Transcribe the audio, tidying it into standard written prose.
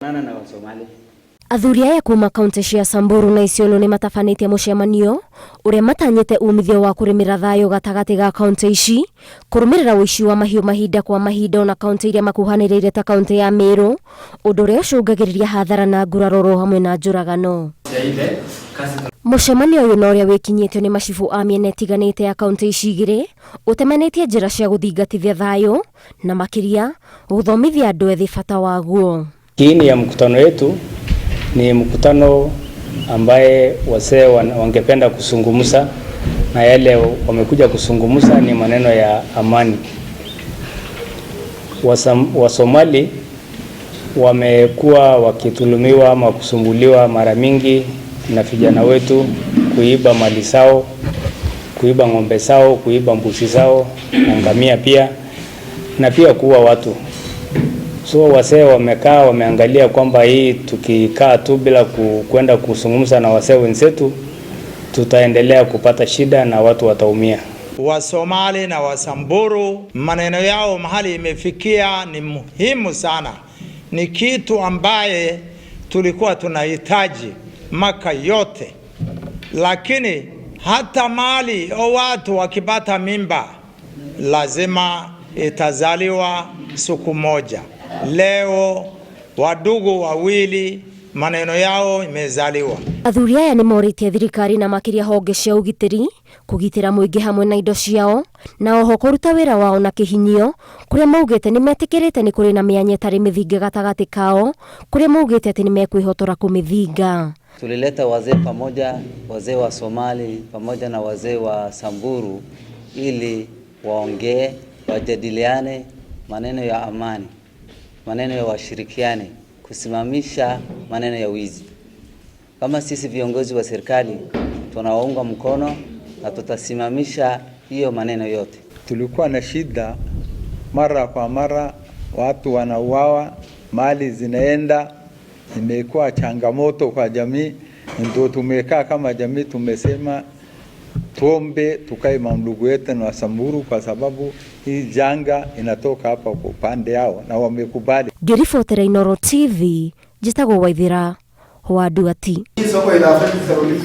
Tunafanana na Wasomali. Athuri aya kuma kaunti cia Samburu na Isiolo nĩ matabanĩtie mũcemanio ũrĩa matanyĩte umithio wa kũrĩmĩra thayũ gatagatĩ ga kaunti ici, kũrũmĩrĩra ũici wa mahiũ mahinda kwa mahinda ona kaunti iria makuhanĩrĩirie ta kaunti ya Meru, ũndũ ũrĩa ũcũngagĩrĩria hathara na nguraro hamwe na njũragano. Mũcemanio ũyũ na ũrĩa wĩkinyĩtio nĩ macibũ a mĩena ĩtiganĩte ya kaunti ici igĩrĩ ũtemanĩtie njĩra cia gũthingatithia thayũ na makĩria gũthomithia andũ ethĩ bata waguo. Kiini ya mkutano wetu ni mkutano ambaye wazee wangependa kuzungumza na yale wamekuja kuzungumza ni maneno ya amani. Wasomali wamekuwa wakidhulumiwa ama kusumbuliwa mara mingi na vijana wetu kuiba mali zao, kuiba ng'ombe zao, kuiba mbuzi zao na ngamia pia, na pia kuua watu. So wazee wamekaa wameangalia kwamba hii tukikaa tu bila kwenda kuzungumza na wazee wenzetu tutaendelea kupata shida na watu wataumia. Wasomali na Wasamburu maneno yao mahali imefikia ni muhimu sana, ni kitu ambaye tulikuwa tunahitaji maka yote, lakini hata mali o watu wakipata mimba lazima itazaliwa siku moja. Leo wadugu wawili maneno yao imezaliwa. Athuri aya nĩ morĩtie thirikari na makĩria honge cia ũgitĩri kũgitĩra mũingĩ hamwe na indo ciao na oho kũruta wĩra wao na kĩhinyio, kũrĩa maugĩte nĩ metĩkĩrĩte nĩ kũrĩ na mĩanya ĩtarĩ mĩthinge gatagatĩ kao, kũrĩa maugĩte atĩ nĩ mekwĩhotora kũmĩthinga. Tulileta wazee pamoja, wazee wa Somali pamoja na wazee wa Samburu ili waongee, wajadiliane maneno ya amani, maneno ya washirikiane, kusimamisha maneno ya wizi. Kama sisi viongozi wa serikali tunawaunga mkono na tutasimamisha hiyo maneno yote. Tulikuwa na shida mara kwa mara, watu wanauawa, mali zinaenda, imekuwa changamoto kwa jamii. Ndio tumekaa kama jamii, tumesema tuombe tukae mandugu wetu na Wasamburu kwa sababu hii janga inatoka hapa kwa upande yao na wamekubali. Ngĩribotera Inooro TV, njĩtagwo Waithĩra wa Nduati. Soko ina affect.